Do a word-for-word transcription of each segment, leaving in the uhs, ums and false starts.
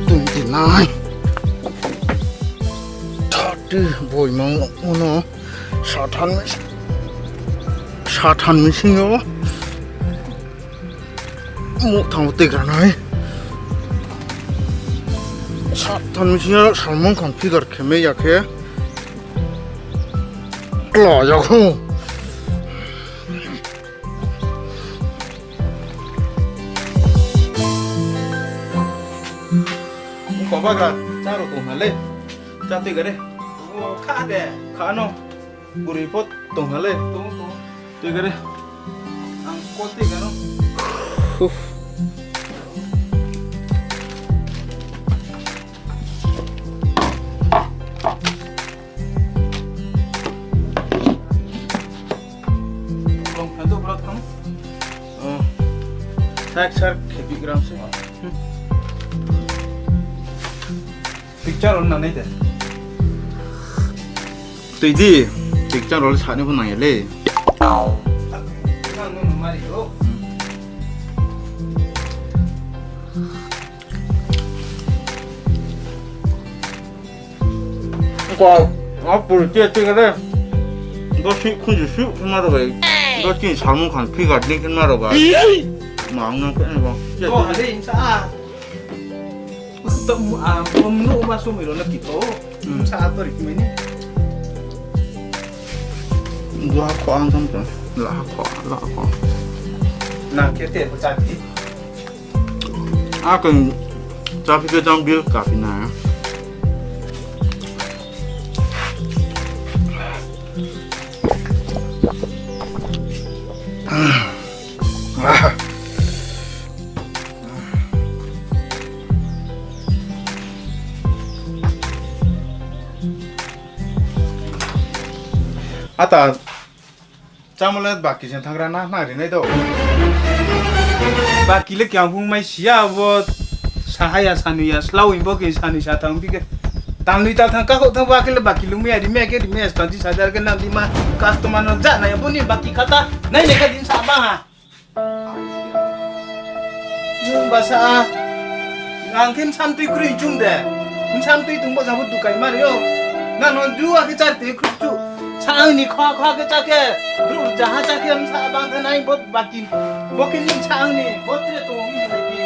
Twenty nine. Thirty, boimang no. Sathan, sathan mising yo. Muhthang tui gra nai. Sathan mising yo Salman Khan figure khe mai ya khe. Kla ya kho. Koba gra, chá rao tong ha le. Chá tui gare. O, kha de. Kha no. Buri pho tong ha le. Tong, tong. Tui gare. Ang ko tui gano. Uf. Long phan do bro tham. Oh. Sak sak khe bi gram se. Picture on na nai de. Tui di, picture on sa ni pho nang ya le. Ko, a pur ti ti ka de. Do si khun ju su ma ro bai. Do chini Salman Khan figure ni ma ro bai. Ma ang nang ko ni ba. To ha de insa. To, ah, um, no, ma so mi ro na ki to. Hmm. Sa to ri mai ni. Dua ko ang tam to. La ko, la ko. Na ke te ko sa ti. A kan sa pi ke jang bi ka pi na. Ata, chámo le baki se thangra na, na ri nai do. Baki le kyang phung mai si ya bo, sahaya sanoi ya, slao bo khe sanoi sa thang bi khe. Tangnoi ta thang ka kho thang ba khe le baki lung mi ya, ri mi ya khe ri mi ya, stanji sadar khe nang di ma, customer no ja nai ya, bo ni baki khata, nai nai kha din sa ba ha. Nung ba sa a. Ang khe bsam tui kroi chum de. Bsam tui tong bo sa bo dukai ma ri o. Nang no ju a khe char tui kroi chu. Sa ang ni kho kho khe cha khe. Bru jaha cha khe bsa bang khe nai bo baki. Bo khe nung sa ang ni. Bo tre tong ni baki.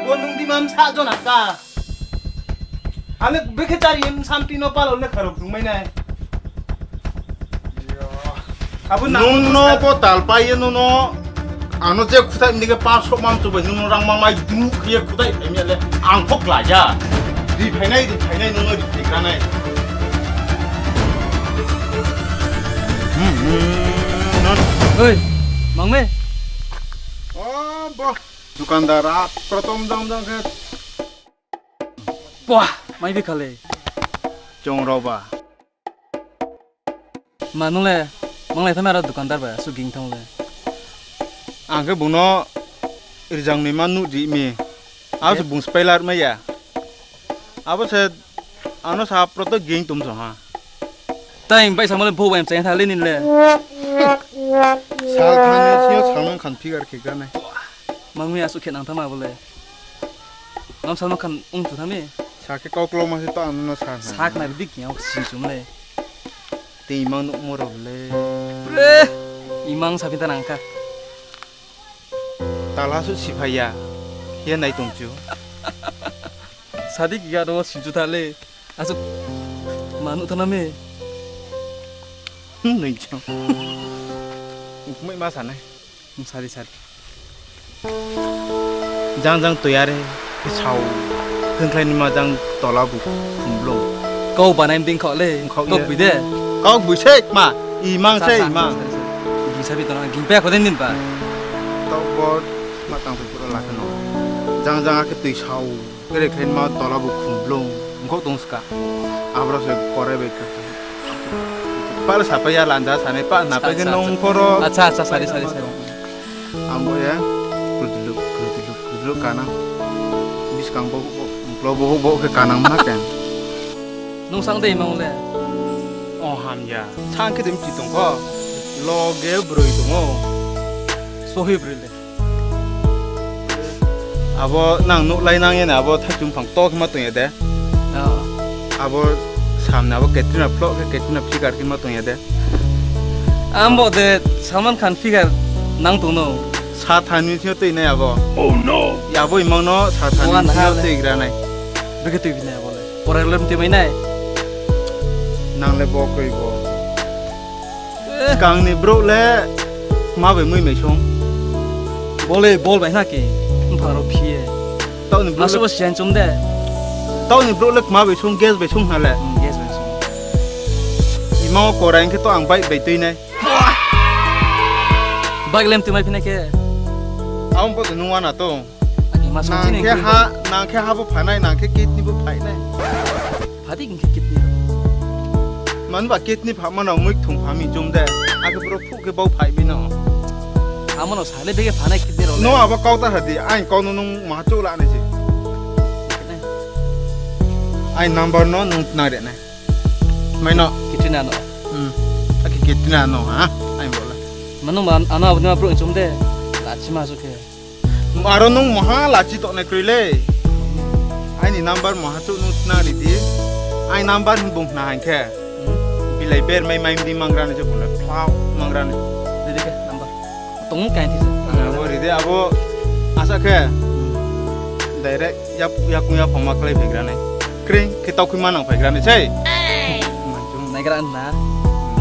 Bo nung di ma bsa jona ka. Ang le bekhe chari ye bsam tui no palo le kharok tongmai nai. Abo nang nung no bo talpai ye nung no. Ang no je khutai mdi khe pa sok mam chubai nung no rang mamai dru khe ye khutai phai mi le ang pho kla ya. Ri phainai, ri phainai, nung no ri phai gra nai. Hmm, hmm, hmm. Oi, mang me. O, bo. Dukandar, a, protom jang jang khe. Pua, mai bi khale. Chung rao ba. Ma nung le, mang le thame aro dukandar ba, su ging thang le. Ang khe bung no rijang ni ma nuh di mi. Abo se bung spailar mai ya. Abo se ano sa proto ging tum so ha. Tai bai samo le bo bai mchai tha le nin le. Sal thani sio Salman Khan figure khe gra nai. Mang mi asu khe nang thama bo le. Mam Salman Khan ong chu thami. Sa khe kau klo ma se to ang no sa na. Sa khna dik yang si chum le. Te imang nuh mo ro le. Pre. Imang sa phi ta nang kha. Tala su si phai ya. Ye nai tong chu. Sadi ki ga ro si chu tha le. Asuk ma nuh thanami. Hmm, nui chang. Ukmai ma sanai. Hmm, sadi, sadi. Jang jang toyar he, sao. Khengkhlai nima jang tola bu khumblung. Kau banai ding kho le. Kau ye. Kau bui de. Kau bui se ma. Imang se, imang. Ging sabi tong, ging pe kho den din ba. Tau bor ma tang pura la kheno. Jang jang akhe tui sao. Kere khe ma tola bu khumblung, ongkho tong ska. Abro se korai bai khe. Pal sapai ya lanja sanai pa napai khe nong koro. Acha, acha, sari, sari, sari. Ang bo ya, kruduluk, kruduluk, kruduluk kana. Biskang bo, bo, Lo bohouh bohouh khe kanang ma khe. Nung sang dei mang le. O hamya. Sang khe de mchi tong kho. Loge broi tong ou. Sohi broi le. Abo nang nuh lai nang ye na abo thaichung phang to khe ma tong ya de. O. Abo samna abo Katrina vlog khe Katrina figure khe ma tong ya de. Ambo de Salman Khan figure nang tong no. Sathan ni thing yo tui nai abo. Oh no! Abo imang no Sathan ni thing yo tui gra nai. Brekhe tui bi nai abo le. Porai le mtui mai nai. Nang le bo kroi bo. Eh. Skang ni brouh le kma bai mui mai song. Bo le bol bai hna ke. Mphang rao phi ye. Taoh ni brouh le siyan chum de. Taoh ni brouh le kma bai song, gas bai song hna le. Hmm, gas bai song. Imang wo korai hing khe to ang bike bai tui nai. Bike lem tui mai phi nai khe. Abo bo de nung wana to. Nang khe ha, nang khe ha bo phainai, nang khe kidney bo phainai. Phadi hing khe kidney. Mani ba kidney pha mano mui thung pha mi chum de. Akhe bro phuh khe bau phai mi no. Amo no sa le bege phanai kidney rao le. No abo kau ta ha di, aini kau no nung maha chouh la nai se. Aini number no nung tnang ri nai. Mai no. Kitina no. Hmm. Akhe kitina no, ha? Aini bo le. Mano ma, ano abo ni ma brouh chum de. Lachi ma su khe. Aro nung maha lachi tongnai kroi le. Aini number maha chouh nung tnang ri di. Aini number hing bung hna hing khe. Hmm. Bilai ber mai mai mdi mangra ni je bung le. Phlau mangra ni. Didi khe number. Tong kai thisa. Abo ri de, abo asa khe. Hmm. Direct. Yap-, yakung yaphang ma klai phaigra nai. Kring khe taukhui ma nang phaigra nai sei. Naigra na.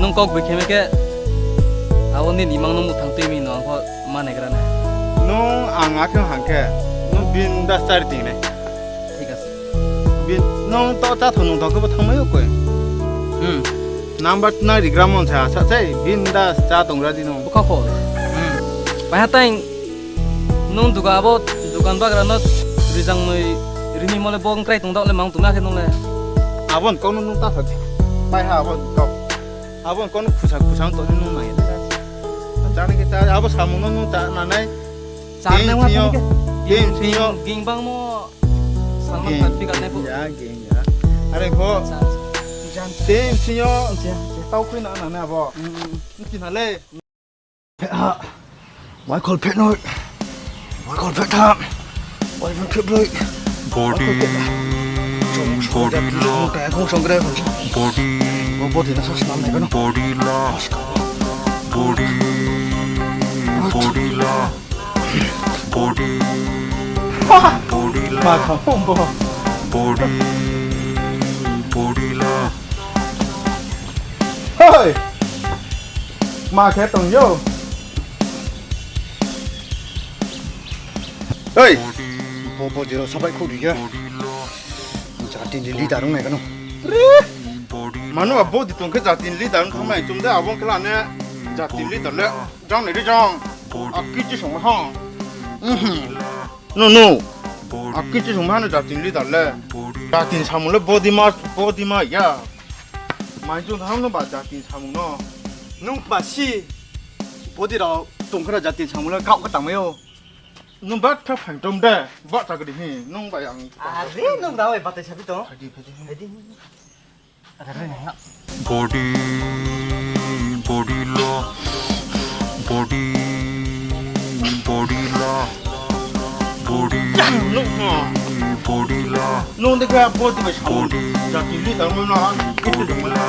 Nung kok bai khe me khe. Abo nini mang nung muthang tui mi no ang pho ma naigra nai. Nung ang akhe hang khe. Nung bindas chari ting nai. Thik ase. Bin, nung to cha thong nung thong khe bo thangmai o koi. Hmm. Number tnang ri gram on sa sa sei. Bindas cha tong ra di nung. Bukha pho. Hmm. Pai ha tang. Nung dukan abo, dukan bagra no rijang noi rini mo le bo ongkrai tong dao le mang tong na khe nung le. Abo ni kau no nung ta sa di. Pai ha abo ni kau. Abo ni kau no khusa khusa tong nung nai. Chani khe cha, abo samung no nung cha nanai. Cha nai wa tini khe. Game sing yo. Ging bang mo. Salman Khan figure nai bo. Ya, game ya. Are pho. Game sing yo. Tau khui na nanai abo. Nung kina le. Phet ha. Waikhol phet noi. Waikhol phet tham. Waikhol phet broi. Body. Body lo. Body. Bo body na sa snam nai kano. Body lo. Body. Body lo. Body. Body lo. Body. Body lo. Hoi! Ma khe tong yo. Hoi! Bo, bo jero sabai khou di ya. Jati ni leader ong nai kano. Manu abo di tong khe jati ni leader ong thangmai chum de abo khe la ne jati ni leader le. Jang nai ri jang. A kichi song ha. Mhm. No, no. A kichi song ha no jati ni leader le. Jati ni samung le body ma, body ma ya. Mai chung thang no ba jati ni samung no. Nung ba si. Body rao tong khe ra jati ni samung le kau khe tangmai o. Nung ba kha phang tom de. Ba ta gri hi. Nung ba yang. Are nung da bai batai sabi tong. Phai di, phai di. Phai di. Body, body lo, body, body lo, body, body lo. Nung de khe body bai samung. Body, jati ni tang mo na, body lo.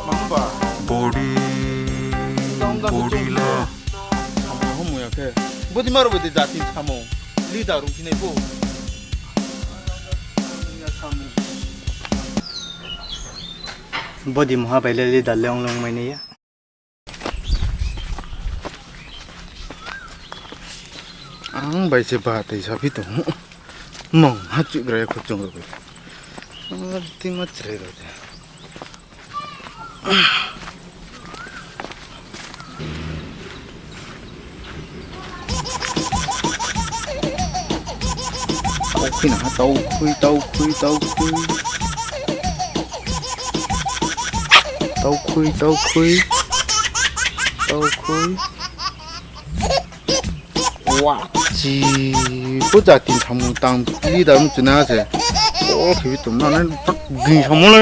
Mang ba. Body, body lo. Samung homo ya khe. Body ma rao bai de jati samung. Leader rung phinai bo. Body mungha bai le leader le ong long mai nai ya. Ang bai se ba tei sa phi tong. Mong ha chuh gra ya kho chung ro bai. Ar ting ma chre ro de. Tau khui na ha, tau khui, tau khui, tau khui. Tau khui, tau khui. Tau khui. Wa, chi, bo jati ni samung tang leader mchu na se. O, khibi tong na, na, gini samo le,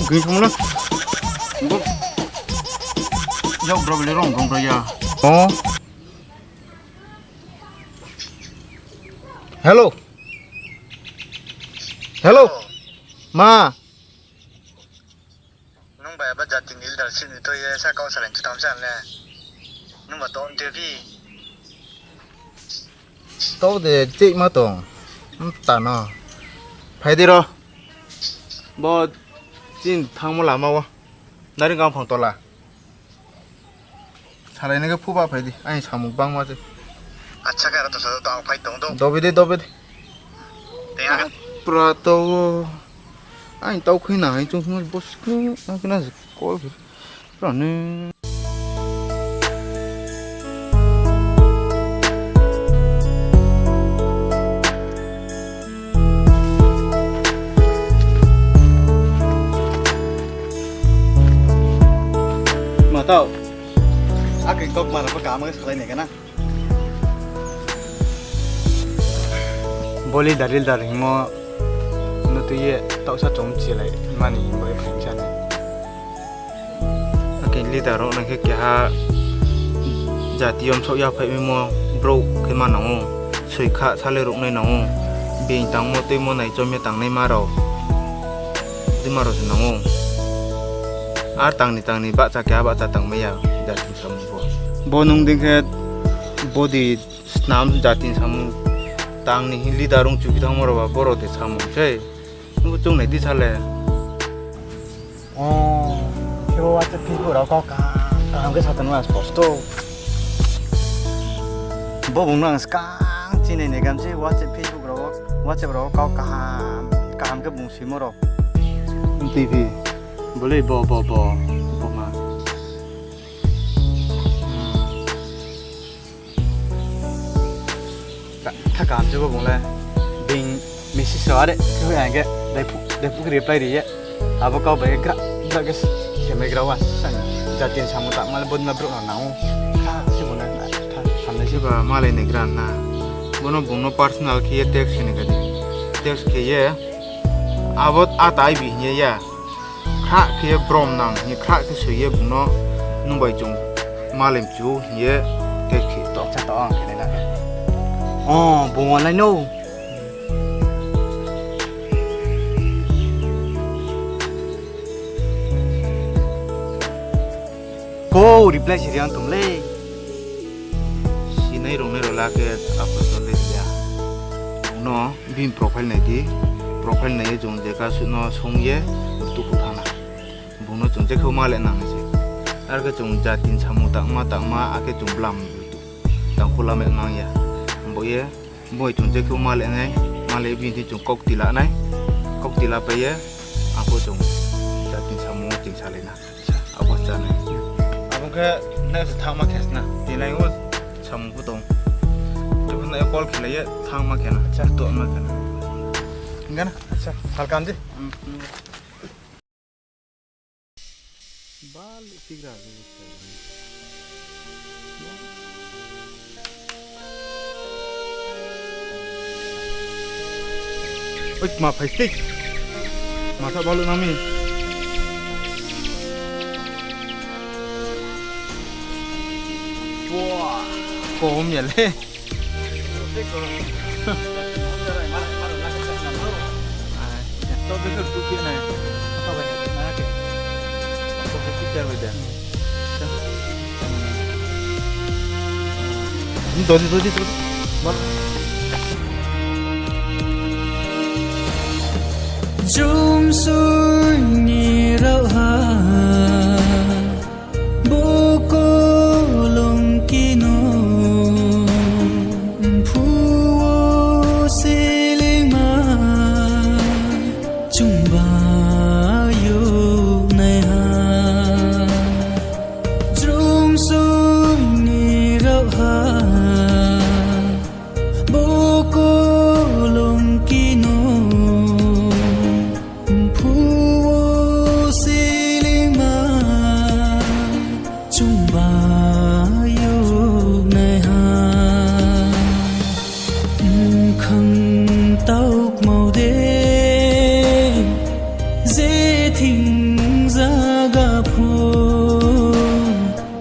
gini samo le. Bo, yag bro bele rong, rong bro ya. O. Hello. Hello. Ma. Nung bai aba jati ni leader sini to ye sa kau salai chu tam sa le. Nung ba to nte phi. To de chik ma tong. Mta no. Phai di ro. Bo chin thangmo lama wo. Naring gam phang tola. Salai na khe phuba phai di. Aini samung bangma se. Acha, khe aro to sa to ang phai tong do. Dobe de, dobe de. Tei ang pra to. Aini tau khui na hai chung chung bos khe na khe na se call khe. Pra ne. Ma tau. Akhe kok mara pa kama salai ne kana. Bo leader, leader hingmo no tui ye taohsa chom chilai mani bo ye phaisa ni. Akhe leader rao nang khe keha jati yom saoh ya phai mimo brouh khe ma nang ou, soi kha sale ruhnai nang ou, being tangmo tuimo nai chom ye tangnai ma rao, tuima rao se nang ou. Ar tang ni tang ni bahcha keha bahcha tangmai ya jati samung pho. Bo nung dei khe body snam jati ni samung tang ni hing leader rung chubi thangmo rao ba boro de samung sei. Nung bo chung nai di sale. O, khe bo WhatsApp, Facebook rao kau kaham kaham khe sa tongma sposto. Bo bung no ang skang chinai ni gam se WhatsApp, Facebook rao, WhatsApp rao kau kaham kaham khe bung simo rao. Tui phi. Bo le bo, bo, bo, bo ma. Tha kaham se bo bung le. Being message rao are khe hoih ang khe, daiphuk, daiphuk reply ri ye. Abo kau bai khe gra, gra khe se mai gra wa sang. Jati ni samung tangma le bodei ma brouh rao nang ou. Kha se bo na, tha, samnai se. Ba malai ni gra na. Bo no bung no personal khe ye text khe ni kha di. Text khe ye. Abo a tai bi hing ye ya. Khrah khe brom nang hing ye, khrah khe soi ye bung no nung bai chung malai mchu hing ye text khe to. Acha, to ang khe nai na khe. O, bung wa nai no. Ko reply si ri ang tong le. Sinai rungnai rao la khe apho to le ya. Bung no bini profile nai di. Profile nai ye chung je ka suh no song ye rutu phu thanng na. Bung no chung je khe ma le nang nai se. Ar khe chung jati ni samung tangma tangma, akhe chung blam rutu. Tangkhu la me nang ya. Bo ye, boi chung je khe ma le nai, ma le bini chung kok tila nai. Kok tila pai ye, apho chung jati ni samung wo chung salai na. Abo chá nai. Abo khe nai se thanngma khe sna. Tinai wo samung pho tong. Jepho nai call khe lai ye thanngma khe na. Acha. To ma khe na. Hingga na. Acha. Halkam di. Balu tigra. Oi, ma phai stik. Masa balu nami. Wah, kom ya le. Jumsoi ni rao ha, bo kolom kino, mphu wo selengma, chungba yo naiha. Jrumsung ni rao ha, bo kolom kino, mphu Hingzaga pho,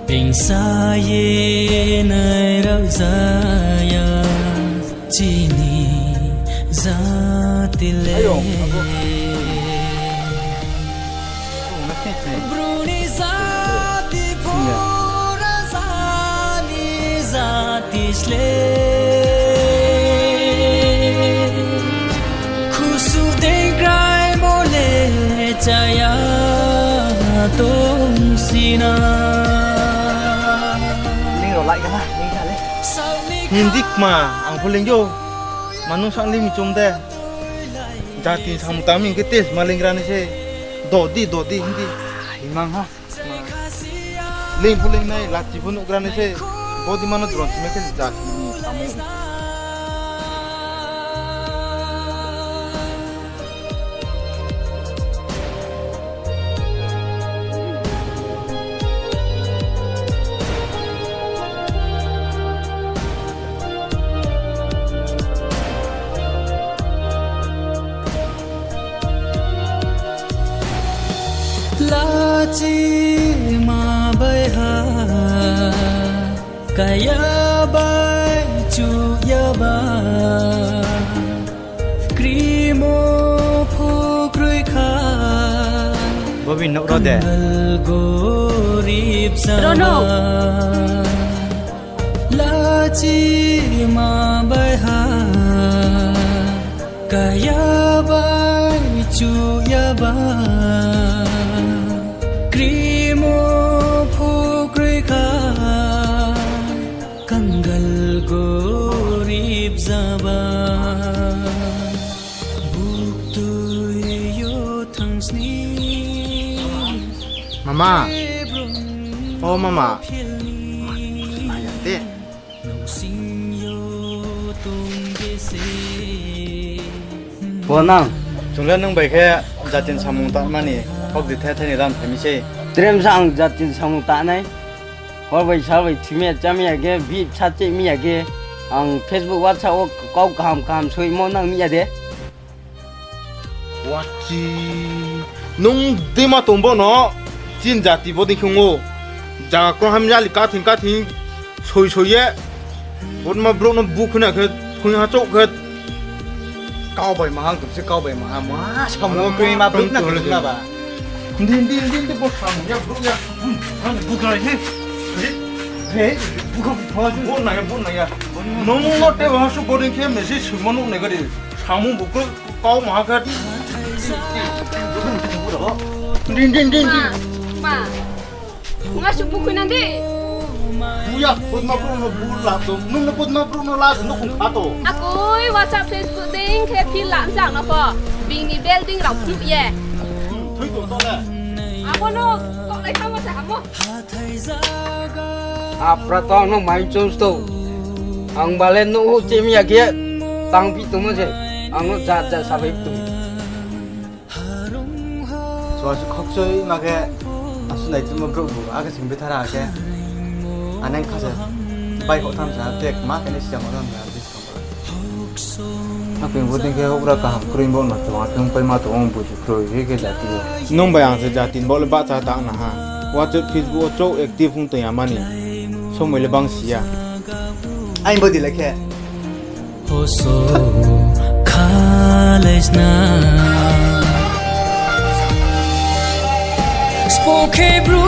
hingsa ye nai rao zaya, chini jati le. Ayo, abo. Bru ni jati pho raja ni jati sle. Khusu dei kraimo le chaya tong sina. Ling rao lai kana, ling ka le. Hindi kma, ang pho ling yo. Manung sang ling mi chum de. Jati ni samung tang mi hing khe test ma ling gra nai se. Do di, do di, hindi. Himang ha. Ling pho ling nai, lachi pho nuh gra nai se, bodei ma no dron sima khe jati ni samung. Lachi ma bai ha, kaya bai chuh ya ba, krimo pho kroi kha. Bo bini nouh ro de. Kangal gorib sa ba. Lachi ma bai ha, kaya bai chuh ya ba, krimo pho kroi kha, kangal gorib sa ba. Buktui yo thangsni. Mama. O mama. Maya de. Bo nang. Chung le nung bai khe jati ni samung tangma ni kau di the the ni lam phai mi sei. Trem sa ang jati ni samung tang nai. Hor bai sal bai thimi ya, chámi ya khe, bihih bsa chehmi ya khe, ang Facebook, WhatsApp wo kau kaham kaham soimo nang mi ya de. Wachi, nung dei ma tong bo no, chini jati bodei khe ong ou. Zaga kroi hamya li kathing kathing soi soi ye. Bodei ma brouh no bukhui na khe, khui ha chouh khe. Kau bai mahang tong se, kau bai mahang, ma samung kroi ma brouh na khe na ba. Din, din, din, din, bo samung ya, brouh ya. Ani bukra he. He, bukra bukra. Bo nai ya, bo nai ya. Nung no te ha su bodei khe message soimo nuh nai gari. Samung bukra kau maha khe. Din, din, din, din. Ma, ma. Nga su bukhui nang di. Buya, bodei ma brouh no bu la tong. Nung no bodei ma brouh no la tong, no kong kha to. Akoi, WhatsApp, Facebook dei khe phil la mchang no pho. Bini building rao phnuh ye. Thui tong to le. Abo no, kok lai thangmo se hamo. Apra to ang no mai chong sto. Ang bale no ho chemi ya khe tang phi tongmo se. Ang no jat jat sabai tong. Suasu khokchoi ma khe asu nai timo brouh bu akhe sing bithara khe. Aneng khasa bai kok tham sa tek ma khe ni siang ma tham sa. Akhe bodei khe houhgra kaham kroi bo no tong, akhe pai ma tong, buju kroi, he khe jati o. Nung bai ang se jati ni bo le bahcha tang na ha. WhatsApp, Facebook wo chouh active ong tong ya mani. Somoi le bang si ya. Aini body le khe. Oso khalai sna. Spo khe bru